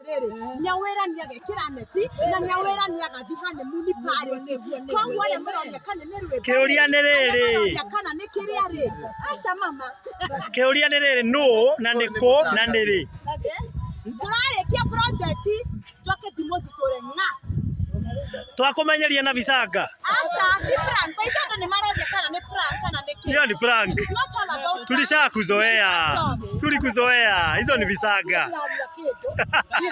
Atĩrĩrĩ, nyawĩra nĩ agekĩra neti na nyawĩra nĩ agathi honeymoon Paris. Koguo arĩa mũroria kana nĩ rwĩmbo, Kĩũria nĩ arĩa rĩrĩ. Maroria kana nĩ kĩrĩa rĩ, aca mama. Kĩũria nĩ rĩrĩ, nũ na nĩ kũ na nĩ rĩ? Tũrarĩkia project njoke ndimũthutũre ng'a. Twakũmenyeria na visanga. Aca, ti prank. By the way, andũ nĩ maroria kana nĩ prank kana nĩ kĩ. Hiyo ni prank. It is not all about prank. Tulishakuzoea. It is a song. Tulikuzoea. Hizo ni visanga. Ndĩranyua kĩndũ. Niĩ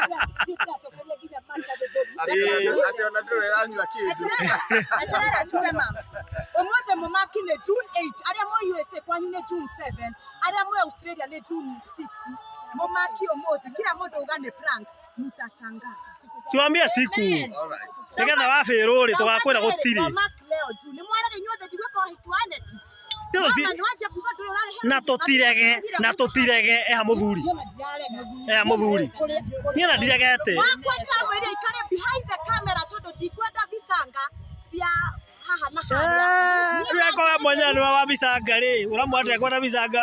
ndĩracokeria nginya mata gĩthũri. Atĩ ona ndũrĩ ũranyua kĩndũ. Eterera njuge ma. Ũmũthĩ mũmaki nĩ June 8. Arĩa mwĩ USA kwanyu nĩ June 7. Arĩa mwĩ Australia nĩ June 6. Mũmaki ũmũthĩ kila mũndũ uga nĩ prank. Mutashangaa. Tuambie siku. Alright. Nĩgetha wabĩrwo rĩ, tũgakwĩra gũtirĩ. Mũmaki leo June. Nĩ mwarega inyuothe ndigwĩka ũhiki wa neti. Ithuĩ Mama nĩ wanjia kuga ndũrĩ ũrarĩhe. Na tũtirege eha mũthuri. Niĩ ona ndirarega. Eha mũthuri. Niĩ ona ndiregete. Wakwa ndĩramwĩra ikare behind the camera tondũ ndikwenda visanga cia haha na harĩa. Niĩ Rĩu akorwo mwenyewe nĩwe wa visanga rĩ, ũramwĩra ndekwenda visanga.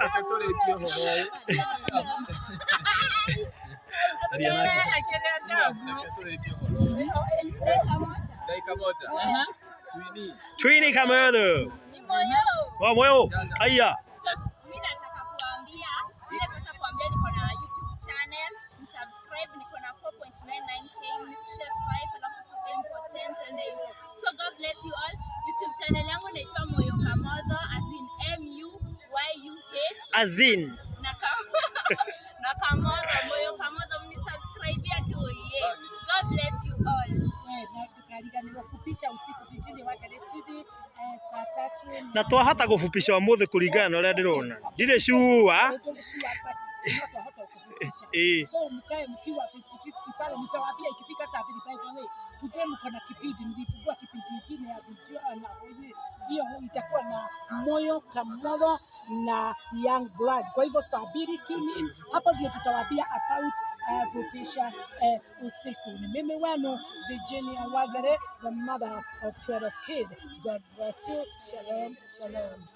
Reke tũrĩkie ũhoro ũyũ. Aria nake. Reke tũrĩkie ũhoro ũyũ. Dakika moja. Twini. Twini Kamotho. Ni moyo. Wa moyo. Aya. So, mi nataka kuambia niko na YouTube channel, msubscribe, niko na 4.99K, mnifikishe 5 alafu to aim for 10 tende hivyo. So God bless you all. YouTube channel yangu inaitwa Moyo Kamotho, as in Muyuh Azin. Na Kamotho, Moyo Kamotho, mnisubscribe yake oye. God bless you all. We, na ndũkariganĩrwo fupisha usiku Virginia Wangari TV saa 3. Na twahota gũbupisha ũmũthĩ kũringana na ũrĩa ndĩrona. Ndirĩ sure. Ndũrĩ sure, but no twahota kufupisha. Ĩĩ. So mkae mkiwa 50-50 pale, nitawaambia ikifika saa 2. By the way, today mko na kipindi, nilifungua kipindi ingine ya video na hiyo itakuwa na Moyo Kamotho na Young Blood. Kwa hivyo saa 2 tune in, hapo ndio tutawaambia about fupisha usiku. Ni mimi wenu Virginia Wagare, the mother of 12 kids. God bless you. Shalom, shalom.